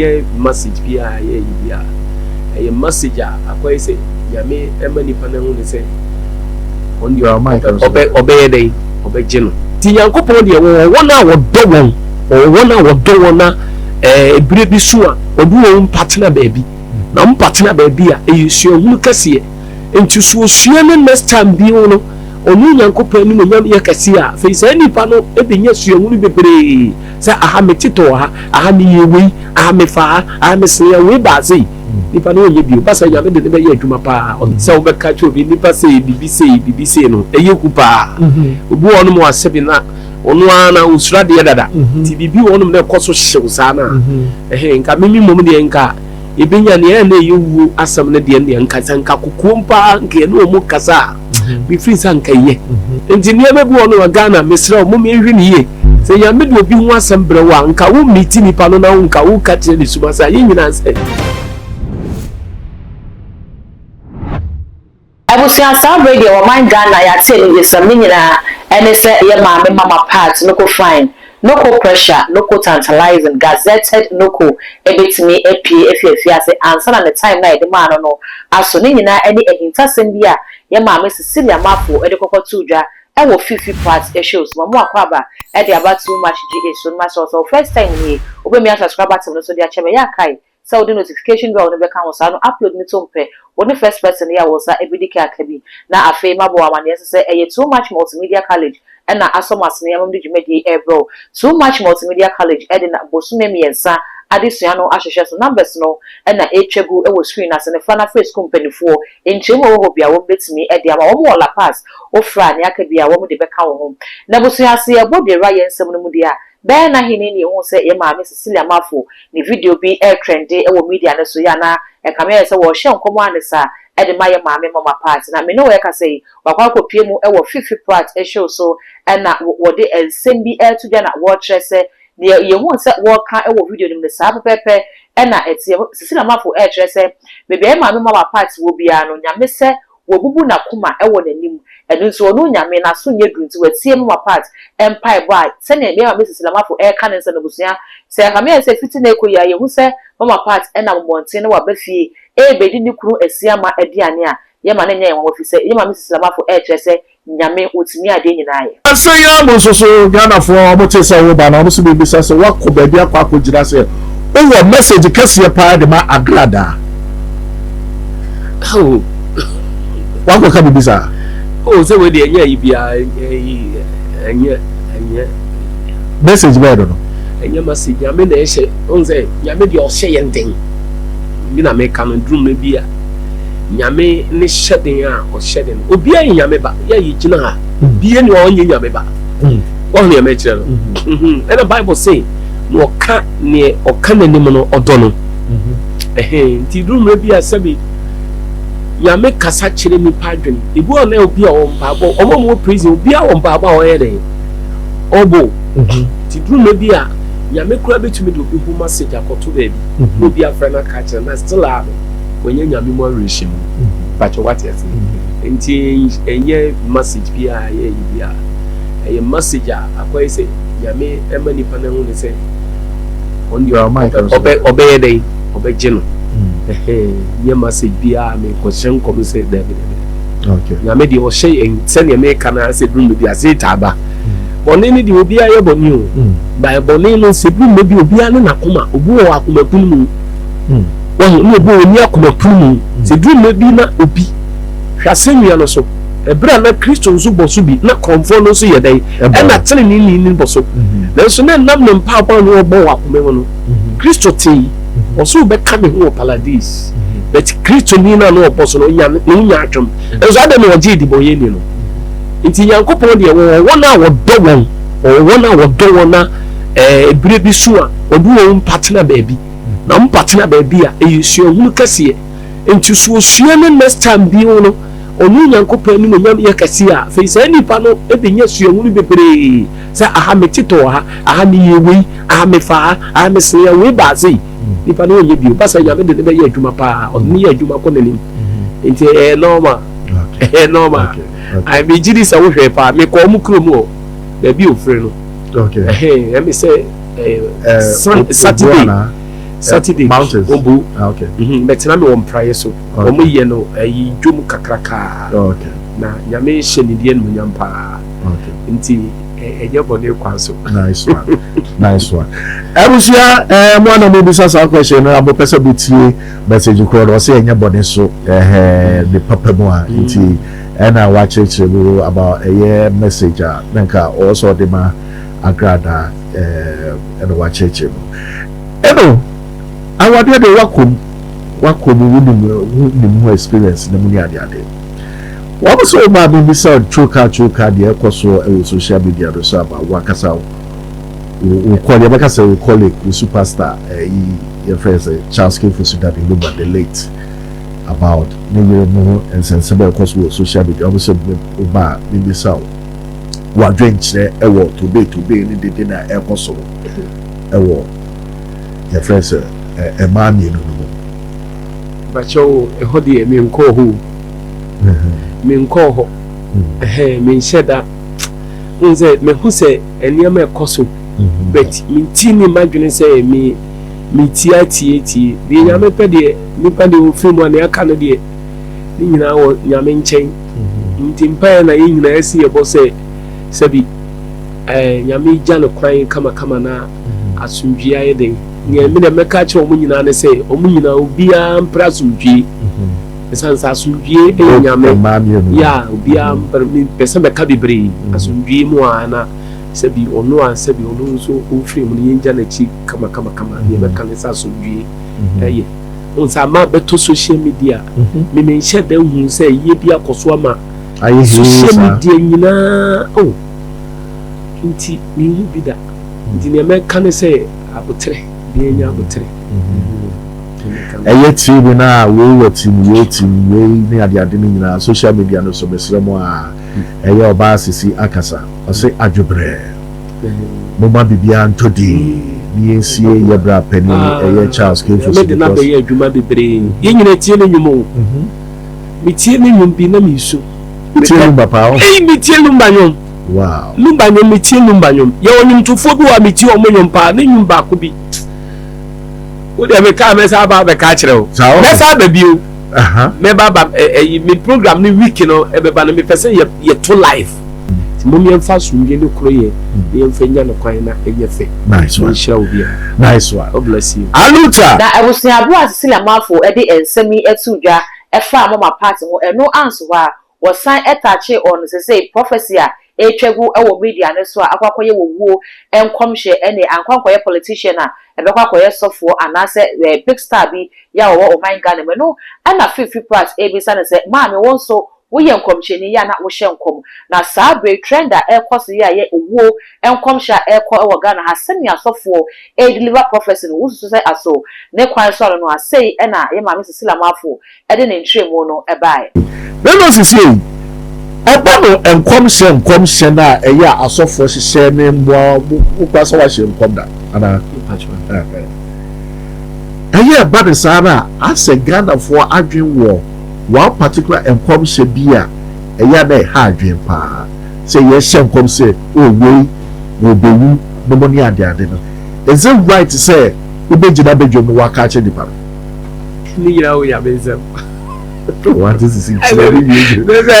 Ɛnyɛ message bi a ɛyɛ yi bi a ɛyɛ message a akɔyɛ sɛ Nyame ɛma nipa no ahu ne sɛ ɔno deɛ ɔbɛyɛ dɛn ɔbɛgye no. Nti Nyankopɔn deɛ wɔwɔ wɔn a wɔdɔ wɔn, wɔwɔ wɔn a wɔdɔ wɔn na ɛɛ ebire bi so a ɔde wɔn mpatena baabi na mpatena baabi a ɛyɛ suahunu kɛseɛ. Nti so osua no next time bio no ɔno Nyankopɔn animuonyam yɛ kɛseɛ a afei saa nipa no bɛnya suahunu bebree. Sɛ aha me tetɔ wɔ ha, aha me yɛ wei, aha me fa ha, aha me sene ha, wei baa sei. Nipa no ɔnyɛ bio. Ba sɛ Nyame de ne bɛyɛ adwuma paa. Sɛ wobɛka kyerɛ obi nipa sei, biribi sei, biribi sei no, ɛyɛ hu paa. Obi wɔ hɔnom a sɛbi na ɔno ara na ɔsuro adeɛ dada. Nti biribi wɔ hɔnom na ɛkɔ so hyew saa no a, ɛhɛn, nka meme mmom deɛ nka yɛbɛnya nea ɛyɛ na ɛyɛ wuo asɛm no deɛ deɛ nka sɛ nka kokoam paa nka yɛne wɔn kasa a mefiri sɛ nka yɛ nti nneɛma bi wɔ no wɔ Ghana mesrɛ wo mom yɛnhwɛ no yie sɛ Nyame de obi ho asɛm brɛ wo a nka wo meeti nipa no na wo nka wo ka kyerɛ ne suma sɛ yɛn nyinaa sɛ Abusua saa bere deɛ ɔman Ghana yɛate anigyesɛm ne nyinaa ɛne sɛ yɛ maame mama part noko fine noko pressure noko tantalizing gazetted noko ɛbɛtumi apue afi afiase ansa na ne time no a yɛde maa no no aso ne nyinaa ɛne ahintasɛm bi a yɛ maame Cecilia Marfo de kɔkɔ too dwa ɛwɔ Fifi Pratt show so ma mo akwaaba ɛde aba too much GH so no mahyɛ wo sɛ wo first time nie wobɛmia subscribe button no so de akyɛ me ɛyɛ a kae Sɛ wode notification bell no bɛka ho saa no upload no tom pɛ, wo ne first person yɛ a wo nsa bedi kan aka bi. Na afei mabɔ wo amaneɛ nso sɛ ɛyɛ Too Much Multimedia College na asɔ m'asene ama mede dwumadie yi rebrɛ wo. Too Much Multimedia College de na bosome mmiɛnsa adesua no ahyehyɛ so. Numbers no na ɛretwa gu wɔ screen no ase no, fa na frɛ sukuu mpaninfoɔ. Nkyerɛmu a ɛwɔ hɔ biara wɔbɛtumi de ama. Wɔn wɔ La Paz, wofrɛ a nea aka biara wɔde bɛka wo ho. Na abusua ase yɛbɔ deɛ ɛwura yɛn nsɛm no mu deɛ a, Bɛyɛ na hene na yɛhuu sɛ yɛn maame Cecilia Marfo ne video bi retrɛnde wɔ media no so yi a na ɛkame ayɛ sɛ wɔrehyɛ nkɔm ara ne saa de ma yɛn maame Mama Pat. Na me ne wo rekasa yi, wakɔ akɔpue mu wɔ Fifi Pratt show so na wɔde nsɛm bi reto dwa na wɔrekyerɛ sɛ nea yɛhuu sɛ wɔreka wɔ video no mu no saa pɛpɛɛpɛ na ɛteɛ. Cecilia Marfo rekyerɛ sɛ baabi a yɛn maame Mama Pat wɔ biara no, Nyame sɛ Wabubu n'akoma wɔ n'anim. Ɛno nti ɔno Onyame, n'aso nyɛ duru nti watie Mama Pat mpaebɔ a sɛnea me maame Cecilia Mafo reka ne nsɛm no abusua sɛ ɛkame ayɛ sɛ fiti nnɛ rekɔ yi ara yɛhu sɛ Mama Pat nam mmɔnten na waba fie rebedi ne kunu Asiamah aduane a yɛma no nyɛ yɛn nwanwa efisɛ yɛn maame Cecilia Mafo rekyerɛ sɛ Nyame otumi adeɛ nyinaa yɛ. Nansa yi ara mu nso so Ghanafoɔ wɔn tee sɛ woreba no wɔn nso bebisa sɛ woakɔ baabi akɔ akɔgyina sɛ wowɔ message kɛseɛ paa de ma Agradaa. Oh. Woakɔka biribi saa? Oh, sɛ wei deɛ ɛnyɛ ayi biara, ɛnyɛ, ɛnyɛ. Message bɛyɛ do no? Ɛnyɛ message, Nyame na ɛhyɛ, ɔn sɛ Nyame deɛ ɔhyɛ yɛn den. Bi na meka no, duru mmerɛ bi a. Nyame ne hyɛden a ɔhyɛ den. Obiara yɛ Nyame ba. Yɛ yɛ gyina ha. Obiara ni ɔnyɛ Nyame ba. Wɔn nea mɛkyerɛ no. Ɛna Bible se na ɔka neɛ ɔka n'anim no ɔdɔ no. Ɛhɛn nti duru mmerɛ bi a sɛbi Nyame kasa kyerɛ nipa adwene. Ebi wɔ na obi a ɔwɔ mpaebɔ, wɔn a wɔwɔ prison, obiara wɔ mpaebɔ a ɔyɛ dɛn ɔbɔ. Nti duru mmerɛ bi a Nyame koraa bɛtumi de obi ho message akɔto baabi na obi afrɛ no aka akyerɛ no na still a no wɔnyɛ Nyame mu awerɛhyɛmu. Mpakyɛ wate ase? Nti ɛnyɛ message bi a ɛyɛ yi bi a, ɛyɛ message a akɔyɛ sɛ Nyame ɛma nipa no ahu ne sɛ ɔno deɛ ɔbɛyɛ dɛn ɔbɛgye no. Nyɛ message bi a mekɔhyɛ nkɔm sɛ daabi daabi daabi. Nyame deɛ ɔhyɛ yɛn sɛdeɛ meka no ara sɛ duru bi a Satan aba. Bɔne no deɛ obiara yɛ bɔne o. But bɔne no sɛ duru bi obiara ne n'akoma, obi wɔ akoma kunu mu. Wahu? Na obi wɔ ɔnni akoma koro mu. Sɛ ɛduru mmerɛ bi na obi, hwɛ asɛnnua no so, ɛberɛ a na Kristo nso bɔ so bi, na korɔmfoɔ no nso yɛ dɛn? Ɛna teneneeni no bɔ so. Nanso na ɛnam ne mpaebɔ a na ɔbɔ wɔ akoma mu no, Kristo tee, ɔse wobɛka me ho wɔ Paladis. But Kristoni no a na ɔbɔ so no, ɔnya, ne ho nya atwom. Nanso adɛn na ɔgyee debɔnyɛni no? Nti Nyankopɔn deɛ, wɔwɔ wɔn a wɔdɔ wɔn, wɔwɔ wɔn a wɔdɔ wɔn na ɛɛ, berɛ bi so a, wɔde wɔn mpa tena baabi. Na mpa tena baabi a ɛyɛ suahunu kɛseɛ. Nti so osua no next time bio no, ɔno Onyankopɔn animuonyam yɛ kɛseɛ a, afei saa nipa no bɛnya suahunu bebree sɛ aha me tetɔ wɔ ha, aha me yɛ wei, aha me fa ha, aha me sene ha, wei baa sei. Nipa no ɔnyɛ bio. Ba sɛ Nyame de no bɛyɛ adwuma paa, ɔde no yɛ adwuma kɔ n'anim. Nti ɛyɛ normal. Ɛyɛ normal. Ai, megye di sɛ wohwɛɛ paa. Mekɔɔ ɔmo kurom hɔ, baabi a ofiri no. Ɛhɛn, ɛme sɛ Saturday. Saturday Mountains. Obo. Ah, okay. Bɛtena me wɔ mpraeɛ so. Okay. Wɔn yɛ no ɛyi dwom kakrakaa. Okay. Na Nyame hyɛ ne deɛ animuonyam paa. Okay. Nti ɛnyɛ bɔne kwan so. Nice one. Nice one. Abusua, eh, mo ana mo bisa saa question no, mo pɛ sɛ mo tie message korɔ no, ɔsɛ ɛnyɛ bɔne so, eh, ne papa mu a, nti ɛna wakyerɛkyerɛ mu about ɛyɛ message a, na nka ɔwɔ sɛ ɔde ma agrada, eh, ɛna wakyerɛkyerɛ mu. Ɛno, awadeɛ deɛ wakɔ mu, wakɔ mu, wonim, wonim ho experience na mu ne adeade. Wɔn sɛ wo maame bisa twoka twoka deɛ ɛkɔ soɔ wɔ social media no so ama wankasa wo wo kɔ yɛbɛka sɛ wo colleague wo superstar ɛyi yɛfrɛ sɛ Charles K. Fosu Daddy Lumba the late about ne yere no ho nsɛnsɛm a ɛkɔ so wɔ social media. Wɔn sɛ wo ba a mebisa wo wadwenkyerɛ ɛwɔ tobe tobe ne dede na ɛkɔ so no ɛwɔ yɛfrɛ sɛ mmaa mmienu no mu. Bakyɛw, ɛhɔ deɛ menkɔɔ hɔ o. Menkɔɔ hɔ. Ɛhɛn, menhyɛ da. Wohu sɛ mahu sɛ nneɛma ɛkɔ so, but menti ne m'adwene sɛ me metie atie tie. Deɛ Nyame pɛ deɛ, nipa deɛ ɔfiri mu a nea aka no deɛ, ne nyinaa wɔ Nyame nkyɛn. Nti mpaeɛ na yɛn nyinaa asi yɛbɔ sɛ sɛbi ɛɛ Nyame gya no kwan kamakama na asomdwie ayɛ den. Nea me deɛ mɛka akyerɛ wɔn nyinaa ne sɛ wɔn nyinaa obiara mpere asomdwie. Ɛsiane sɛ asomdwie yɛ Nyame yɛ a obiara mpere, mepɛ sɛ mɛka bebree asomdwie mu a na sɛbi ɔno a sɛbi ɔno nso ɔmfiri mu no yɛngya n'akyi kamakamakama. Deɛ mɛka ne sɛ asomdwie ɛyɛ. Wohu sɛ ama bɛtɔ social media, me menhyɛ da nhu sɛ yie bi akɔ so ama social media nyinaa oh, nti menhu bi da. Nti nea mɛka ne sɛ aboterɛ, deɛ ɛnya aboterɛ. Ɛyɛ TV no a wei wɔ team wei, team wei ne adeade no nyinaa social media no so. Mesrɛ mo a ɛyɛ ɔbaa Sisi akasa, ɔse adwobrɛ moma biribiara ntɔ din ne yɛnsie yɛ bra panin ɛyɛ Charles K. Fosu. Mede no abɛyɛ adwuma bebree. Yɛn nyinaa tie ne nnwom o. Metie ne nnwom bi na mesu. Tie Lumba paa o. Ei, metie Lumba nnwom. Lumba nnwom, metie Lumba nnwom. Yɛwɔ nnwomtofoɔ bi wɔ a metie wɔn nnwom paa. Ne nnwom baako bi wo deɛ meka mɛsa aba abɛka akyerɛ wo, mɛsa aba bio, mɛba aba ɛyi me program ne week no ɛbɛba no, mepɛ sɛ yɛ yɛto live. Nti mom yɛmfa asomdwe ne koro yɛ na yɛmfa nya no kwan na ɛnyɛ fɛ. Nice one. Nhyira wo biara. Nice one. God bless you. Aluta. Na abusua bere a Cecilia Marfo de nsɛm yi too dwa faa Mama Pat ho, ɛno anso hɔ a, Wɔsan takyee on sesei prophecy a ɛretwa gu wɔ media no so a akɔ akɔyɛ wɔ wuo nkɔmhyɛ ɛne ankɔ ankɔyɛ politician a ɛbɛkɔ akɔyɛ sɔfoɔ anaasɛ big star bi yɛ a wɔwɔ ɔman Ghana mu. Ɛno na Fifi Pratt ɛrebisa no sɛ maame wo nso woyɛ nkɔmhyɛni yɛ a na wohyɛ nkɔm na saa berɛ yi trend a ɛrekɔ so yɛ a ɛyɛ owuo nkɔmhyɛ a ɛrekɔ wɔ Ghana ha sɛnea asɔfoɔ ɛredeliver prophecy no wosusu sɛ aso ne kwan so ano no a sei na yɛ maame Cecilia Marfo de ne nkyerɛmu no bae. Na na seesei ɔba no nkɔmhyɛ nkɔmhyɛ no a ɛyɛ a asɔfoɔ hyehyɛ ne mmoa wo koraa sɛ woahyɛ nkɔm da anaa? Ɛyɛ ɛba no saa no a asɛ Ghanafoɔ adwen wɔ one particular nkɔmhyɛ bi a ɛyɛ a na ɛha adwen paa sɛ yɛhyɛ nkɔm sɛ oh wei wɔbɛwu nom ne adeade no, is it right sɛ wobɛgyina badwam no woaka akyerɛ nipa no? Ne nyinaa wɔ Nyame nsam. Wate sisi kyerɛ ne wie. Ne sɛ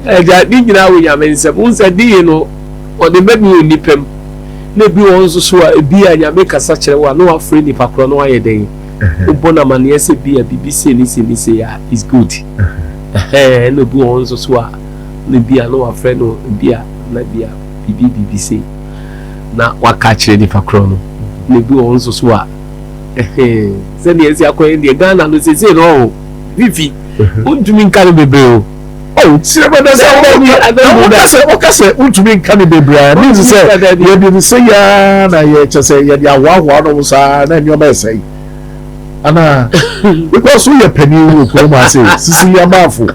agya ne nyinaa wɔ Nyame nsam. Wo sɛ de yi no ɔde ma bi wɔ nipa mu na ebi wɔ nso so a ebi a Nyame kasa kyerɛ wo a na wafrɛ nipa korɔ na wayɛ dɛn wobɔ no amaneɛ sɛ bi a biribi sei ne sei ne sei a is good. Ɛna obi wɔ nso so a na ebi a na wafrɛ no ebi a na bi a biribi biribi sei na waka akyerɛ nipa korɔ no. Na ebi wɔ hɔ nso so a sɛdeɛ ɛsi akɔyɛ deɛ Ghana no seesei no ɔho fifi wontumi nka no bebree o. Oh, sɛ bɛbɛ sɛ woka sɛ woka sɛ wontumi nka no bebree a means sɛ yɛde no sɛ yɛa na yɛkyɛ sɛ yɛde ahoahoa no saa na nneɛma ɛsɛe anaa, because woyɛ panin wɔ kurom ase. Cecilia Marfo,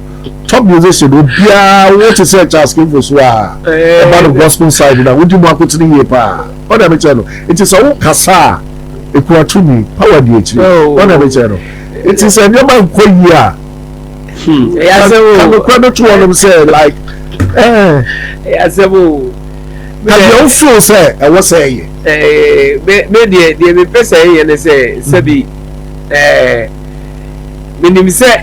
top musician, obiara wo te sɛ Charles Kemfo so a ɛba no gospel side na wodi mu akotene yie paa. Ɔna mekyerɛ no nti sɛ wo kasa a ekura tumi, power di akyire. Ɔna mekyerɛ no nti sɛ nneɛma nkɔ yie a ɛyɛ asɛm o. Kanokora no to wɔnom sɛ like ɛyɛ asɛm o. Ka deɛ wo feel sɛ ɛwɔ sɛ ɛyɛ. Ɛɛ me me deɛ deɛ mepɛ sɛ ɛyɛ ne sɛ sɛbi ɛɛ menim sɛ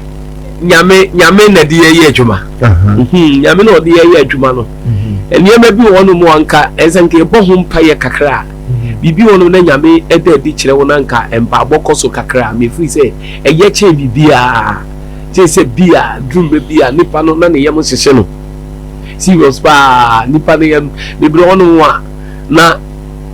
nyame nyame na de yɛyɛ adwuma. Mhm, nyame na ɔde yɛyɛ adwuma no. Mhm. Nneɛma bi wɔ hɔnom a nka ɛsɛ nka yɛbɔ ho mpaeɛ kakra a mhm. biribi wɔ hɔnom na nyame ɛda adi kyerɛ wo na nka mpaabɔ kɔ so kakra a mefiri sɛ ɛyɛ kyɛn biribiara kyɛn sɛ bi a duru mmerɛ bi a nipa no na ne yam hyehye no. Serious paa nipa no yam bebree wɔ hɔnom a na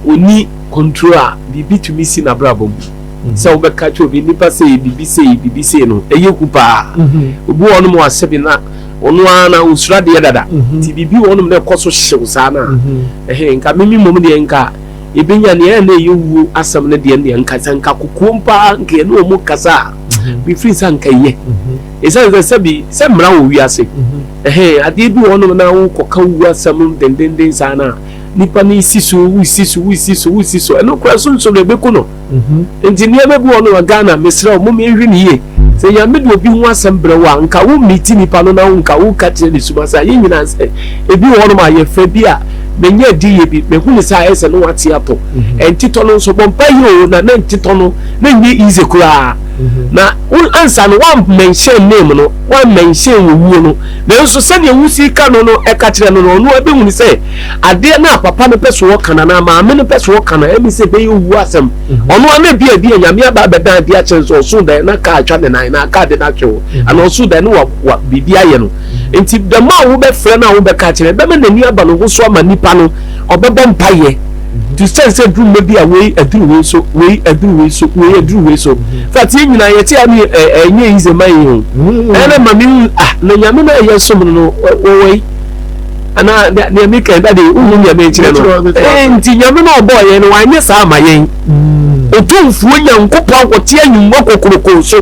ɔni control a biribi tumi si n'abrabɔ mu mm-hmm. sɛ wobɛka kyerɛ obi nipa sei biribi sei biribi sei no ɛyɛ hu paa mm-hmm. obi wɔ hɔnom a sɛbi na ɔno ara na ɔsura deɛ dada mm-hmm. nti biribi wɔ hɔnom na ɛkɔ so hyew saa no a ɛhɛn nka mimi mmom deɛ nka ebenya nea ɛna ɛyɛ wuo asɛm no deɛ deɛ nka sɛ nka kokoam paa nka ɛne wɔn kasa a mefiri sɛ nka yɛ ɛsiane sɛ sɛbi sɛ mmara wɔ wiase Ɛhɛn, adeɛ bi wɔ hɔnom na wokɔka wu asɛm dendenden saa no a, nipa no si so, wosi so, wosi so, wosi so, ɛno koraa sunsum no ɛbɛku no. Mhm. Nti nneɛma bi wɔ hɔnom a Ghana, mesrɛ wo, mom yɛnhwɛ no yie. Sɛ Nyame de obi ho asɛm brɛ wo a, nka wo meeti nipa no na wo nka woka kyerɛ ne sum ase a, yɛn nyinaa sɛ ebi wɔ hɔnom a yɛfrɛ bi a, manya adiyie bi, mehu ne sɛ ayɛ sɛ ne wate atɔ. Mhm. Ɛntetɔ no nso, bɔ mpaeɛ o, na na ntetɔ no, na ɛnyɛ easy koraa. Mhm. Na wo ansa no, woan mention name no, Woammɛnhyɛn wɔ wuo no, nanso sɛdeɛ wosi ka no no ka kyerɛ no no, ɔno ara bɛhunu sɛ adeɛ no a papa no pɛ so ɔka no anaa maame no pɛ so ɔka no, ɛne sɛ ɛbɛyɛ owuo asɛm. Mhm. Ɔno ara na ebia ebia Nyame aba abɛdan adeɛ akyerɛ no sɛ ɔso dan na kaa atwa ne nan na kaa de no atwe hɔ mhm. anaa ɔso dan no wa wa biribi ayɛ no. Mhm. Nti dɛm a wobɛfrɛ no a wobɛka akyerɛ no, ɛbɛma n'ani aba ne ho so ama nipa no ɔbɛbɔ mpaeɛ. Te sɛ sɛ duru mma bi a wei aduru wei so, wei aduru wei so, wei aduru wei so. Fact yɛn nyinaa yɛte ha ne ɛnyɛ easy ma yɛn o. Ɛna ma me hu ah na nyame na ɛyɛ som no no wɔwɔ yi. Ana deɛ mi kan dade wohu deɛ mi kyerɛ no. Ɛɛ nti nyame na ɔbɔɔ yɛn no wanyɛ saa ama yɛn. Otumfuo Nyankopɔn a ɔte ahengua kokoroko so.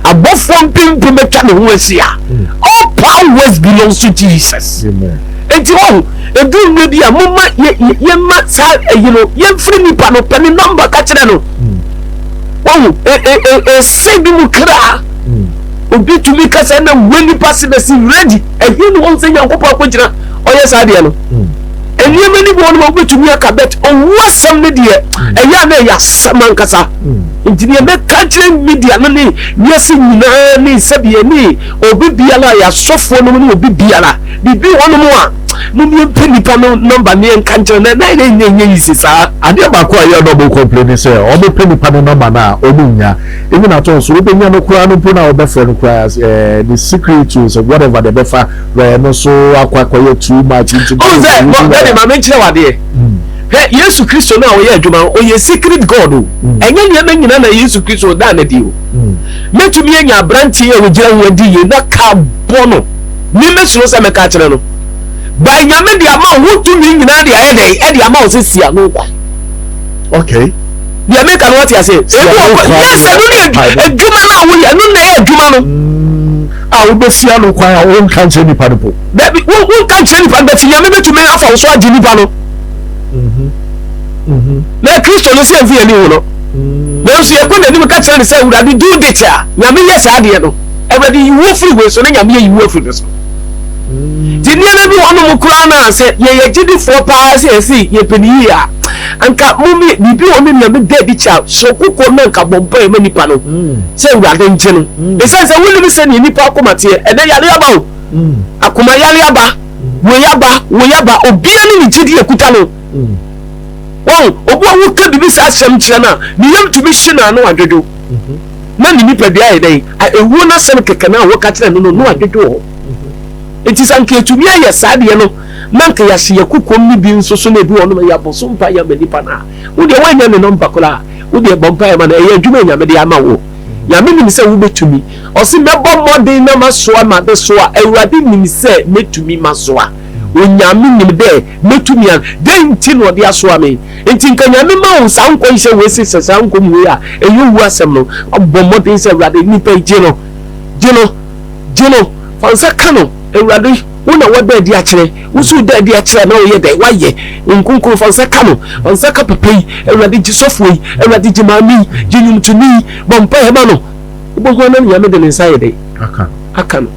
Abɔfoɔ mpempem atwa ne ho ahyia. All powers belongs to Jesus. Amen. Enti wahu, ɛduru mmerɛ bi a, momma yɛ, yɛ, yɛmma saa ayi no, yɛmfiri nipa no, pɛ ne nɔmba ka kyerɛ no. Wahu, e, e, e, ɛsɛ bi mu kra. Obi tumi ka sɛ na wɔ nipa se bɛsi ready. Ɛhe ne wɔn sɛ Nyankopɔn akɔgyina ɔyɛ saa deɛ no. Nneɛma ni bi wɔn ma wobɛtumi aka bɛt owu asɛm no deɛ ɛyɛ a na ɛyɛ asɛm ankasa. Nti deɛ mɛka kyerɛ media no ne wiase nyinaa ne sɛdeɛ ne obi biara yɛ asɔfoɔ nom ne obi biara biribi wɔ nom a mom yɛmpɛ nipa no number ne yɛnka nkyerɛ no na ɛnyɛ ɛnyɛ easy saa. Adeɛ baako a ɛyɛ na ɔmo complain ne sɛ ɔmo pɛ nipa no number no a ɔmo nnya even at all so wobɛnya no koraa no mpo no a wobɛfrɛ no koraa ɛɛ ne secret o sɛ whatever deɛ ɛbɛfa rɛ no so akɔ akɔyɛ too much nti Wohu sɛ bɔ daddy ma menkyerɛ wo adeɛ hwɛ Yesu Kristo no a ɔyɛ adwuma no ɔyɛ secret God o ɛnyɛ nneɛma nyina na Yesu Kristo ɔdaa no adi o Mɛtumi anya aberanteɛ yi a ɔgyina ho adi yie na kaa bɔ no. Me mɛsuro sɛ mɛka akyerɛ no. By Nyame de ama wo ho tumi nyinaa de ayɛ dɛn? Ɛde ama wo sɛ si ano kwan. Okay. Deɛ meka no wate aseɛ? Ebi wɔ kɔ yes ɛno ne adwuma no a woyɛ ɛno na ɛyɛ adwuma no. Mm, a wobɛsi ano kwan a wonka nkyerɛ nipa no po. Dabi wonka nkyerɛ nipa no bɛti Nyame bɛtumi afa wo so agye nipa no. Mhm. Mhm. Na Kristo no sɛ ɛmfi yɛn ani hu no. Nanso yɛkɔ n'anim ka kyerɛ no sɛ, Awurade, do this a, Nyame yɛ saa adeɛ no. Awurade, yi wo firi wei so, na Nyame ayi wo afiri no so. Nti nneɛma bi wɔ nom koraa no a, sɛ yɛyɛ gyidifoɔ paa sɛ yɛse yɛpɛ no yie a, anka mom biribi wɔ no Nyame da adi kyɛ a, hyɛ kokoam na anka bɔ mpaeɛ ma nipa no sɛ Awurade ngye no. Ɛsiane sɛ wonim sɛdeɛ nipa akoma teɛ, ɛnɛ yare aba o, akoma yare aba, wei aba, wei aba, obiara ne ne gyidie ɛkuta no. Wahu? Obi a woka biribi saa asɛm kyerɛ no a, ne yam tumi hye no a na wadwodwo. Mhm. Na ne nipadua ayɛ dɛn? Ewuo no asɛm kɛkɛ no a woka kyerɛ no no, na wadwodwo wɔ hɔ. Mhm. Nti sɛ anka yɛtumi ayɛ saa deɛ no, na anka yɛahyɛ yɛn kokoam no bi nso so na ebi wɔ nom yɛabɔ so mpaeɛ ama nipa no a, wo deɛ woannya ne nɔmba koraa a, wo deɛ bɔ mpaeɛ ma no, ɛyɛ adwuma a Nyame de ama wo. Nyame nim sɛ wobɛtumi. Ɔse mɛbɔ mmɔden na masoa m'adesoa. Awurade nim sɛ mɛtumi masoa. Onyame nim dɛ mɛtumi a, dɛn nti na ɔde asoa me? Nti nka Nyame ma wo saa nkɔnhyɛ wei se sɛ saa nkɔm wei a ɛyɛ owu asɛm no, bɔ mmɔden sɛ Awurade nipa yi gye no, gye no, gye no, fa nsa ka no, Awurade wo na wada adi akyerɛ, wo nso woda adi akyerɛ a na woyɛ dɛn, woayɛ, Honhom Kronkron fa nsa ka no, fa nsa ka papa yi, Awurade gye sɔfoɔ yi, Awurade gye maame yi, gye nnwomtoni yi, bɔ mpaeɛ ma no, wobɛhu a na Nyame de ne nsa ayɛ dɛn? Aka no.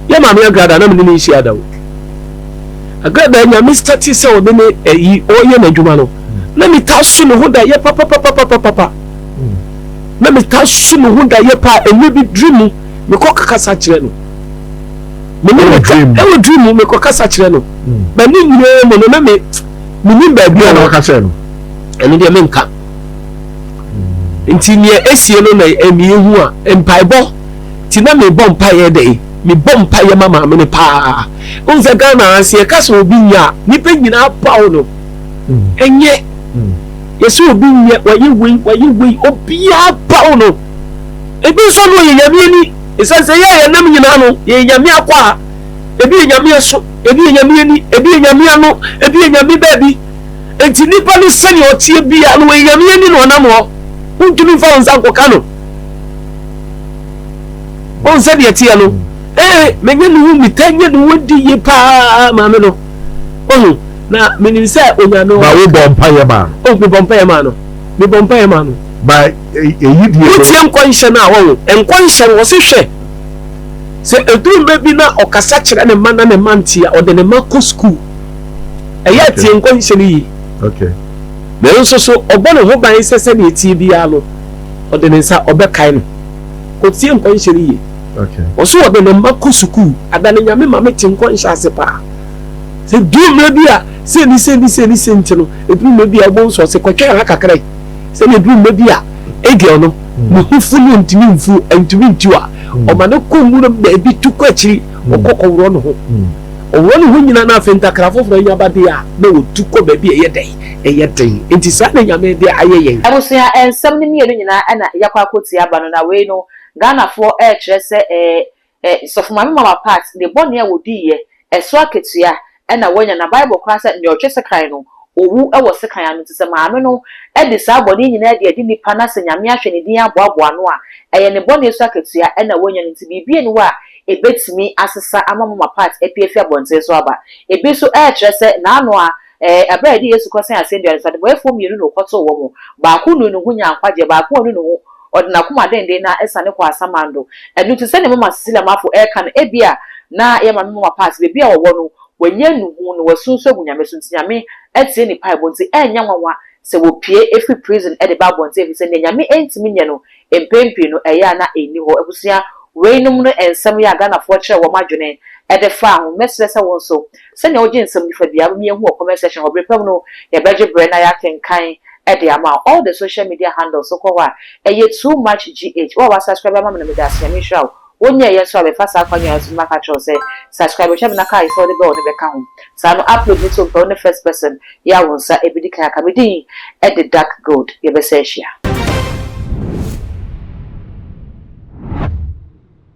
Yɛ maame Agrada na me ne no nhyia da o. Agradaa Nyame starte sɛ ɔde ne ɛyi ɔyɛ n'adwuma no na me taa so ne ho da yɛ papapapapapa na me taa so ne ho da yɛ paa ɛnɛ bi dream mu me kɔ kasa kyerɛ no me ne me ka ɛwɔ dream mu me kɔ kasa kyerɛ no na ne nyinaa mu no na me me nim baabi a na ɔka kyerɛ no ɛno deɛ me nka nti nea esie no na ɛmi ehu a mpaebɔ ti na mebɔ mpaeɛ dɛ mebɔ mpaeɛ ma maame no paa. Wohu sɛ Ghana ha sɛ yɛka sɛ obi nyɛ a, nnipa nyinaa paw no. Ɛnyɛ. Yɛsɛ obi nyɛ, wayɛ wei, wayɛ wei, obiara paw no. Ebi nso no ɔyɛ Nyame ani. Ɛsiane sɛ yɛ a yɛnam nyinaa no, yɛyɛ Nyame akwaa. Ebi yɛ Nyame aso, ebi yɛ Nyame ani, ebi yɛ Nyame ano, ebi yɛ Nyame baabi. Enti nipa no sɛnea ɔteɛ biara no, ɔyɛ Nyame ani na ɔnam hɔ. Wontumi mfa wo nsa nkɔka no. Wohu sɛdeɛ ɛteɛ no? Ee, menya ne ho metaa nya ne ho adi yie paa maame no. Ohu, na menim sɛ Onyame wɔ. Ba wobɔ mpaeɛ maa no? Oh, mebɔ mpaeɛ maa no. Mebɔ mpaeɛ maa no. Ba eyi deɛ. Wotie nkɔnhyɛ no a, wɔho nkɔnhyɛ no wɔse hwɛ sɛ ɛduru mmerɛ bi na ɔkasa kyerɛ ne mma na ne mma nte a, ɔde ne mma kɔ sukuu. Ɛyɛ a tie nkɔnhyɛ no yie. Okay. Nanso so ɔbɔ ne ho ban sɛ sɛdeɛ ɛteɛ biara no ɔde ne nsa ɔbɛkae no? Kɔtie nkɔnhyɛ no yie. Ɔse ɔde ne mma kɔ sukuu. Ada no Nyame ma me te nkɔnhyɛ ase paa. Sɛ duru mmerɛ bi a sei ne sei ne sei ne sei nti no, ɛduru mmerɛ bi a wobɛhu sɛ ɔse kɔtwɛn ha kakra yi. Sɛdeɛ ɛduru mmerɛ bi a Egel no ne ho fu no ntumi mfu, ntumi ntu a, ɔma no kɔ nwuram baabi tu kɔ akyiri, ɔkɔ kɔworɔ ne ho. Ɔworɔ ne ho nyina na afei ntakra foforɔ anya ba deɛ a, na ɔtu kɔ baabi a ɛyɛ dɛn? Ɛyɛ den. Enti saa na Nyame de ayɛ yɛn. Abusua nsɛm no mienu nyinaa na yakɔ akɔtie aba no na wei no Ghanafoɔ ɛrekyerɛ sɛ ɛɛ ɛ Sɔfo Maame Mama Pat ne bɔne a wɔdiiɛ ɛso akatua na wanya na Bible koraa sɛ nea ɔtwe sekan no ɔwu wɔ sekan ano nti sɛ maame no de saa bɔne yi nyinaa de adi nnipa na sɛ Nyame ahwɛ ne din aboaboa ano a ɛyɛ ne bɔne so akatua na wanya no nti biribi nni hɔ a ɛbɛtumi asesa ama Mama Pat apue afi abɔnten so aba. Ɛbi nso ɛrekyerɛ sɛ n'ano a Ɛɛ, bere a yɛde Yesu kɔsɛn asɛndua no so, adebɔyɛfoɔ mmienu na wɔkɔtoo wɔn. Baako nuu ne ho nyaa nkwagyeɛ, baako annu ne ho, ɔde n'akoma denden no ara siane kɔɔ asamando. Ɛno nti, sɛdeɛ Mama Cecilia Marfo reka no, ebia na yɛn maame Mama Pat, baabi a ɔwɔ no, wanya nnuhu na wasu nso agu Nyame so, nti Nyame atie ne mpaebɔ nti, ɛnyɛ nwanwa sɛ wɔpue firi prison de ba abɔnten, ɛfiri sɛ nea Nyame ntumi nyɛ no, Mpɛn pii no, ɛyɛ a na ɛnni hɔ. Abusua, weinom ne nsɛm yi a Ghanafoɔ kyerɛɛ wɔn adwene de faa ho. Mɛsrɛ sɛ wo nso, sɛnea wogye nsɛm no fa biara, wobɛma yɛahu wɔ comment section hɔ. Bere pa mu no, yɛbɛgye berɛ na yɛakenkan de ama wo. All the social media handles, wokɔ hɔ a, ɛyɛ Too Much GH. Wo a woasubscribe ama me no, meda ase. Nyame nhyira wo. Wonyɛeɛ nso a, bɛfa saa kwan yi ara so na maka akyerɛ wo sɛ, subscribe, hwɛ me na kae sɛ wode bell no bɛka ho. Saa no, upload no to mpɛ, wo ne first person yɛ a wo nsa bɛdi kan aka. Me din de Dark Gold. Yɛbɛsan ahyia.